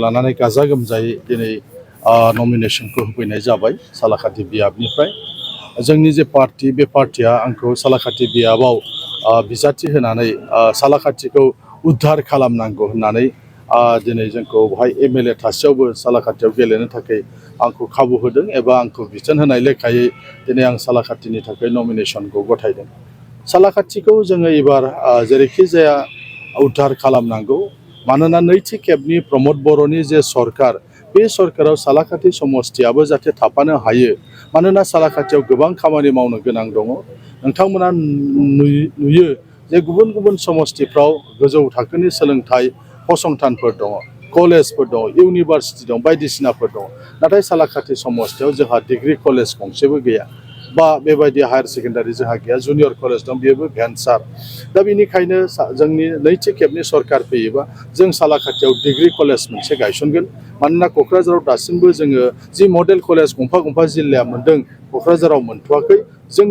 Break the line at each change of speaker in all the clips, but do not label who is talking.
लानानै गाजा गोमजायै दिनै नमिनेशनखौ होफैनाय जाबाय सालाकाटि बियाबनिफ्राय जोंनि जे पार्टी बे पार्टीया आंखौ सालाकाटि बियाबाव बिजाथि होनानै सालाकाटिखौ उद्धार खालामनांगौ होननानै दिनै जोंखौ बेवहाय एमएलए थासेयावबो सालाकाटियाव गेलेनो थाखाय आंखौ खाबु होदों एबा आंखौ बिथोन होनाय लेखायै दिनै आं सालाकाटिनि थाखाय नमिनेशनखौ गथायदों। सालाकाटिखौ जोङो एबार जेरैखि जाया उद्धार खालामनांगौ मानोना नैथि खेबनि प्रमद बर'नि जे सरकार बे सरकाराव सालाकाटि समस्तियाबो जाहाथे थाफानो हायो मानोना सालाकाटियाव गोबां खामानि मावनो गोनां दङ। नोंथांमोना नुयो जे गुबुन गुबुन समस्तिफ्राव गोजौ थाखोनि सोलोंथाइ फसंथानफोर दङ, कलेजफोर दङ, इउनिभारसिटि दं, बायदिसिनाफोर दङ, नाथाय सालाकाटि समस्तियाव जोंहा डिग्री कलेज गंसेबो गैया बा बेबायदि हायार सेकेन्डारि जोंहा गैया, जुनियर कलेज दं, बेबो भेन्सार। दा बेनिखायनो जोंनि नैथि खेबनि सरकार फैयोबा जों सालाकाटियाव डिग्री कलेज मोनसे गायसनगोन मानोना क'क्राझाराव दासिमबो जोङो जि मडेल कलेज गंफा गंफा जिल्लाया मोनदों क'क्राझाराव मोनथ'वाखै। जों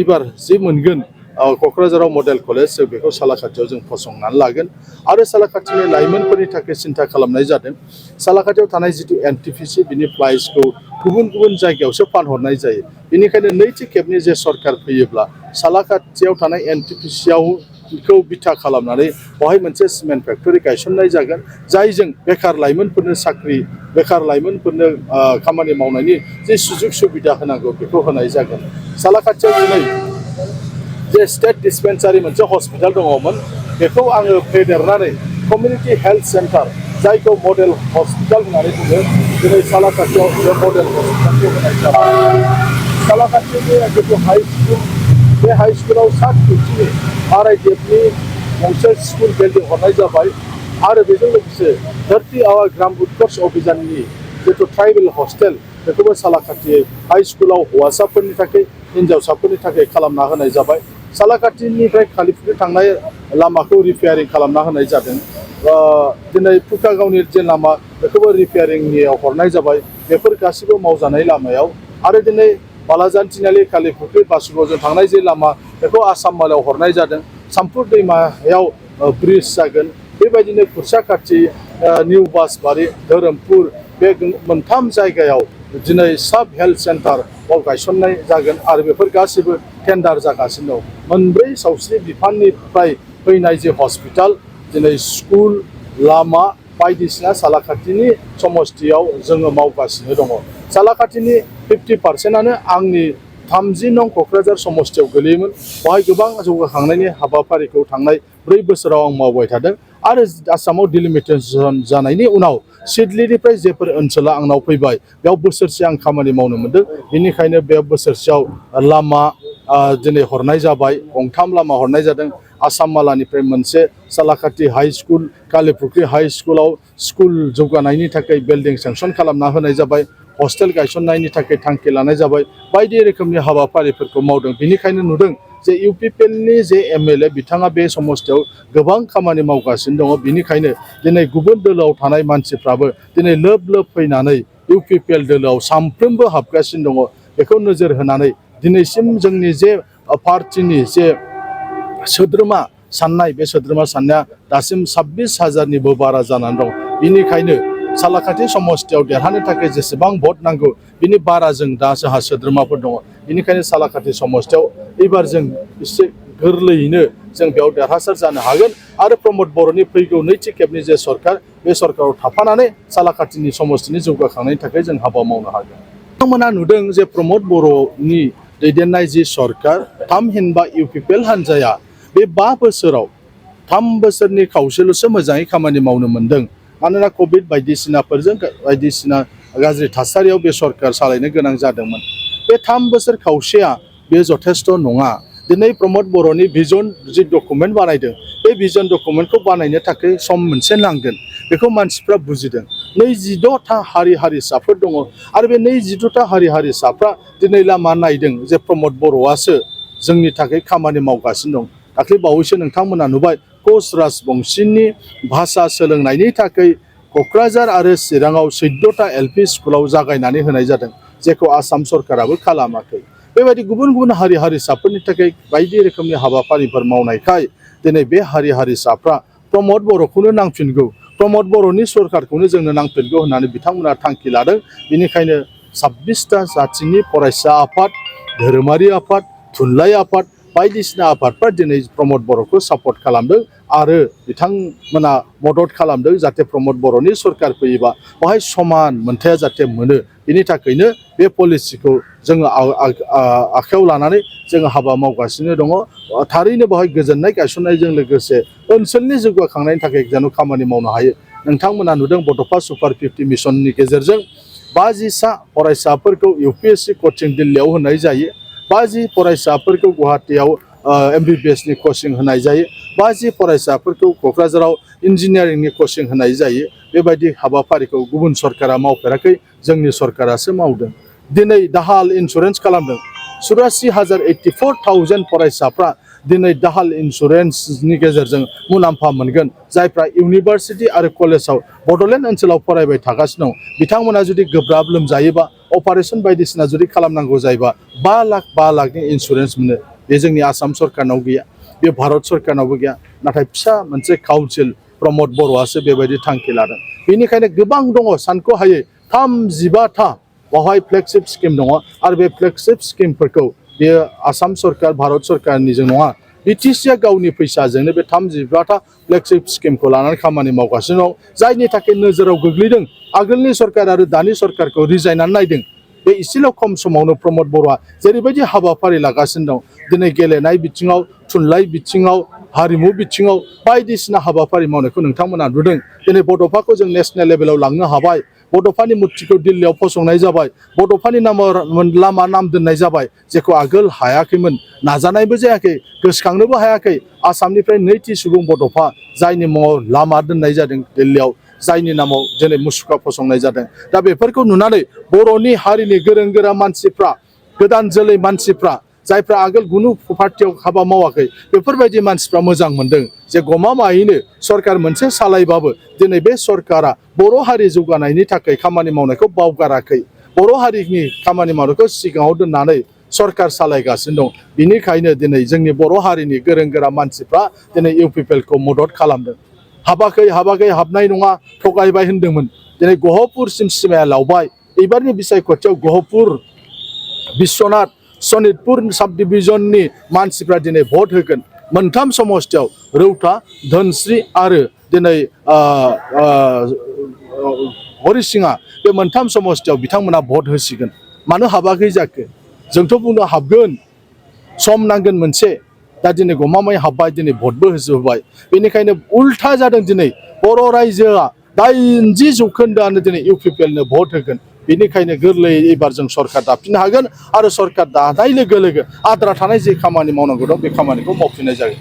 एबार जि मोनगोन क'क्राझाराव मडेल कलेज जों बेखौ सालाकाटियाव जों फसंनानै लागोन आरो सालाकाटिनि लाइमोनफोरनि थाखाय सिन्था खालामनाय जादों सालाकाटियाव थानाय जिथु एनटिपिसि बिनि प्राइसखौ गुबुन गुबुन जायगायावसो फानहरनाय जायो। बेनिखायनो नैथि खेबनि जे सरकार फैयोब्ला सालाकाटियाव थानाय एनटिपिसिखौ बिथा खालामनानै बेवहाय मोनसे सिमेन्ट फेक्टरि गायसननाय जागोन जायजों बेखार लाइमोनफोरनो साख्रि, बेखार लाइमोनफोरनो खामानि मावनायनि जे सुजुग सुबिदा होनांगौ बेखौ होनाय जागोन। सालाकाटियाव दिनै जे स्टेट डिस्पेन्सारि मोनसे हस्पिटाल दङमोन बेखौ आङो फेदेरनानै कमिउनिटि हेल्थ सेन्टार जायखौ मडेल हस्पिटाल होननानै बुङो दिनै सालाकाटियाव बे मडेल हस्पिटालखौ होनाय जाबाय। सालाकाटिनि जिथु हाई स्कुल बे हाई स्कुलाव 7 कोटिनि आरआईडिएफनि गंसे स्कुल बिल्डिं हरनाय जाबाय आरो बेजों लोगोसे 30 आवार ग्राम उत्कर्ष अभियाननि जिथु ट्राइबेल हस्टेल बेखौबो सालाकाटि हाई स्कुलाव हौवासाफोरनि थाखाय हिन्जावसाफोरनि थाखाय खालामना होनाय जाबाय। सालाकाटिनिफ्राय खालिफुरि थांनाय लामाखौ रिपेयारिं खालामना होनाय जादों। दिनै फुकागावनि जे लामा बेखौबो रिपेयारिंनियाव हरनाय जाबाय। बेफोर गासिबो मावजानाय लामायाव आरो दिनै बालाजान तिनालि खालिफुख्रि बासुगावजों थांनाय जे लामा बेखौ आसाम मालायाव हरनाय जादों। सामफुर दैमायाव ब्रिज जागोन। बेबायदिनो खुरसाखाथि, निउ बासबारि, धोरोमपुर बे मोनथाम जायगायाव दिनै साब हेल्थ सेन्टार गायसननाय जागोन आरो बेफोर गासिबो टेन्डार जागासिनो दं। मोनब्रै सावस्रि बिफाननिफ्राय फैनाय जे हस्पिटाल दिनै स्कुल, लामा बायदिसिना सालाकाटिनि समस्तियाव जोङो मावगासिनो दङ। सालाकाटिनि 50%आनो आंनि 30 नं क'क्राझार समस्तियाव गोलैयोमोन। बेवहाय गोबां जौगाखांनायनि हाबाफारिखौ थांनाय 4 बोसोराव आं मावबाय थादों आरो आसामाव डिलिमिटेसन जानायनि उनाव सिडलिनिफ्राय जेफोर ओनसोला आंनाव फैबाय बेयाव बोसोरसे आं खामानि मावनो मोनदों। बेनिखायनो बे बोसोरसेयाव लामा दिनै हरनाय जाबाय, 3 लामा हरनाय जादों। आसाम मालानिफ्राय मोनसे सालाकाटि हाई स्कुल, कालिफुख्रि हाई स्कुलाव स्कुल जौगानायनि थाखाय बिल्डिं सेंसन खालामना होनाय जाबाय, हस्टेल गायसननायनि थाखाय थांखि लानाय जाबाय, बायदि रोखोमनि हाबाफारिफोरखौ मावदों। बेनिखायनो नुदों जे इउपिपिएलनि जे एमएलए बिथाङा बे समस्तियाव गोबां खामानि मावगासिनो दङ। बेनिखायनो दिनै गुबुन दोलोआव थानाय मानसिफ्राबो दिनै लोब लोब फैनानै इउपिपिएल दोलोआव सानफ्रोमबो हाबगासिनो दङ। बेखौ नोजोर होनानै दिनैसिम जोंनि जे पार्टिनि जे सोद्रोमा साननाय बे सोद्रोमा साननाया दासिम 26,000निबो बारा जानानै दं। बेनिखायनो सालाकाटि समस्तियाव देरहानो थाखाय जेसेबां भट नांगौ बिनि बारा जों दा जोंहा सोद्रोमाफोर दङ। बेनिखायनो सालाकाटि समस्तियाव एबार जों एसे गोरलैयैनो जों बेयाव देरहासार जानो हागोन आरो प्रमद बर'नि फैगौ नैथि खेबनि जे सरकार बे सरकाराव थाफानानै सालाकाटिनि समस्तिनि जौगाखांनायनि थाखाय जों हाबा मावनो हागोन। बिथांमोना नुदों जे प्रमद बर'नि दैदेननाय जि सरकार थामहिनबा इउपिपिएल हान्जाया बे 5 बोसोराव 3 बोसोरनि खावसेल'सो मोजाङै खामानि मावनो मोनदों। मानोना कभिड बायदिसिनाफोरजों बायदिसिना गाज्रि थासारियाव बे सरकार सालायनो गोनां जादोंमोन। बे 3 बोसोर खावसेया बे जथेस्थ' नङा। दिनै प्रमद बर'नि भिजन जि डकुमेन्ट बानायदों बे भिजन डकुमेन्टखौ बानायनो थाखाय सम मोनसे नांगोन। बेखौ मानसिफ्रा बुजिदों। 22टा हारि हारिसाफोर दङ आरो बे 22टा हारि हारिसाफ्रा दिनै लामा नायदों जे प्रमद बर'आसो जोंनि थाखाय खामानि मावगासिनो दं दाख्लै बावैसो नोंथांमोना नुबाय कच राजबंशीनि भाषा सोलोंनायनि थाखाय क'क्राझार आरो चिराङाव 14टा एलपि स्कुलाव जागायनानै होनाय जादों जेखौ आसाम सरकाराबो खालामाखै बेबायदि गुबुन गुबुन हारि हारिसाफोरनि थाखाय बायदि रोखोमनि हाबाफारिफोर मावनायखाय दिनै बे हारि हारिसाफ्रा प्रमद बर'खौनो नांफिनगौ प्रमद बर'नि सरकारखौनो जोंनो नांफिनगौ होननानै बिथांमोना थांखि लादों बेनिखायनो 26टा जाथिनि फरायसा आफाद धोरोमारि आफाद थुनलाइ आफाद बायदिसिना आफादफ्रा दिनै प्रमद बर'खौ सापर्ट खालामदों आरो बिथांमोना मदद खालामदों जाहाथे प्रमद बर'नि सरकार फैयोबा बेवहाय समान मोनथाया जाहाथे मोनो बेनि थाखायनो बे पलिसिखौ जोङो आखायाव लानानै जोङो हाबा मावगासिनो दङ थारैनो बेवहाय गोजोननाय गायसननायजों लोगोसे ओनसोलनि जौगाखांनायनि थाखाय जेन खामानि मावनो हायो नोंथांमोना नुदों बड'फा सुपार 50 मिशननि गेजेरजों 50 फरायसाफोरखौ UPSC कचिं दिल्लीयाव होनाय जायो 50 फरायसाफोरखौ गुवाहाटीयाव MBBSनि कचिं होनाय जायो 50 फरायसाफोरखौ क'क्राझाराव इन्जिनियारिंनि कचिं होनाय जायो बेबायदि हाबाफारिखौ गुबुन सरकारा मावफेराखै जोंनि सरकारासो मावदों दिनै दाहाल इन्सुरेन्स खालामदों 84,084 फरायसाफ्रा दिनै दाहाल इन्सुरेन्सनि गेजेरजों मुलाम्फा मोनगोन जायफ्रा इउनिभार्सिटि आरो कलेजाव बड'लेण्ड ओनसोलाव फरायबाय थागासिनो दं बिथांमोना जुदि गोब्राब लोमजायोबा अपारेशन बायदिसिना जुदि खालामनांगौ जायोबा 5 लाखनि इन्सुरेन्स मोनो बे जोंनि आसाम सरकारनाव गैया बे भारत सरकारनावबो गैया नाथाय फिसा मोनसे काउन्सिल प्रमद बर'आसो बेबायदि थांखि लादों बेनिखायनो गोबां दङ सानख'हायै 35टा बेवहाय फ्लेगशिप स्किम दङ आरो बे फ्लेगशिप स्किमफोरखौ बेयो आसाम सरकार भारत सरकारनिजों नङा BTCआ गावनि फैसाजोंनो बे 35टा फ्लेगशिप स्किमखौ लानानै खामानि मावगासिनो दं जायनि थाखाय नोजोराव गोग्लैदों आगोलनि सरकार आरो दानि सरकारखौ रिजायनानै नायदों बे इसेल' खम समावनो प्रमद बर'आ जेरैबायदि हाबाफारि लागासिनो दं दिनै गेलेनाय बिथिङाव थुनलाइ बिथिङाव हारिमु बिथिङाव बायदिसिना हाबाफारि मावनायखौ नोंथांमोना नुदों दिनै बड'फाखौ जों नेशनेल लेभेलाव लांनो हाबाय बड'फानि मुर्तिखौ दिल्लीयाव फसंनाय जाबाय बड'फानि लामा नाम दोननाय जाबाय जेखौ आगोल हायाखैमोन नाजानायबो जायाखै गोसोखांनोबो हायाखै आसामनिफ्राय नैथि सुबुं बड'फा जायनि मुङाव लामा दोननाय जादों दिल्लीयाव जायनि नामाव दिनै मुसुखा फसंनाय जादों दा बेफोरखौ नुनानै बर'नि हारिनि गोरों गोरा मानसिफ्रा गोदान जोलै मानसिफ्रा जायफ्रा आगोल गुनु पार्टियाव हाबा मावाखै बेफोरबायदि मानसिफ्रा मोजां मोनदों जे गमामायैनो सरकार मोनसे सालायबाबो दिनै बे सरकारा बर' हारि जौगानायनि थाखाय खामानि मावनायखौ बावगाराखै बर' हारिनि खामानि मावनायखौ सिगाङाव दोननानै सरकार सालायगासिनो दं बिनिखायनो दिनै जोंनि बर' हारिनि गोरों गोरा मानसिफ्रा दिनै UPPLखौ मदद खालामदों हाबाखै हाबनाय नङा थगायबाय होनदोंमोन दिनै गहपुरसिम सिमाया लावबाय एबारनि बिसायख'थियाव गहपुर बिश्वनाथ सनितपुर साब डिभिजननि मानसिफ्रा दिनै भट होगोन मोनथाम समस्तियाव रौता धोनस्रि आरो दिनै हरिसिङा बे मोनथाम समस्तियाव बिथांमोना भट होसिगोन मानो हाबाखै जाखो जोंथ' बुंनो हाबगोन सम नांगोन मोनसे दा दिनै गमामायै हाबबाय दिनै भटबो होजोबबाय बेनिखायनो उल्था जादों दिनै बर' रायजोआ 80% दिनै UPPLनो भट होगोन बेनिखायनो गोरलैयै एबार जों सरकार दाफिननो हागोन आरो सरकार दानाय लोगो लोगो आद्रा थानाय जे खामानि मावनांगौ दं बे खामानिखौ मावफिननाय जागोन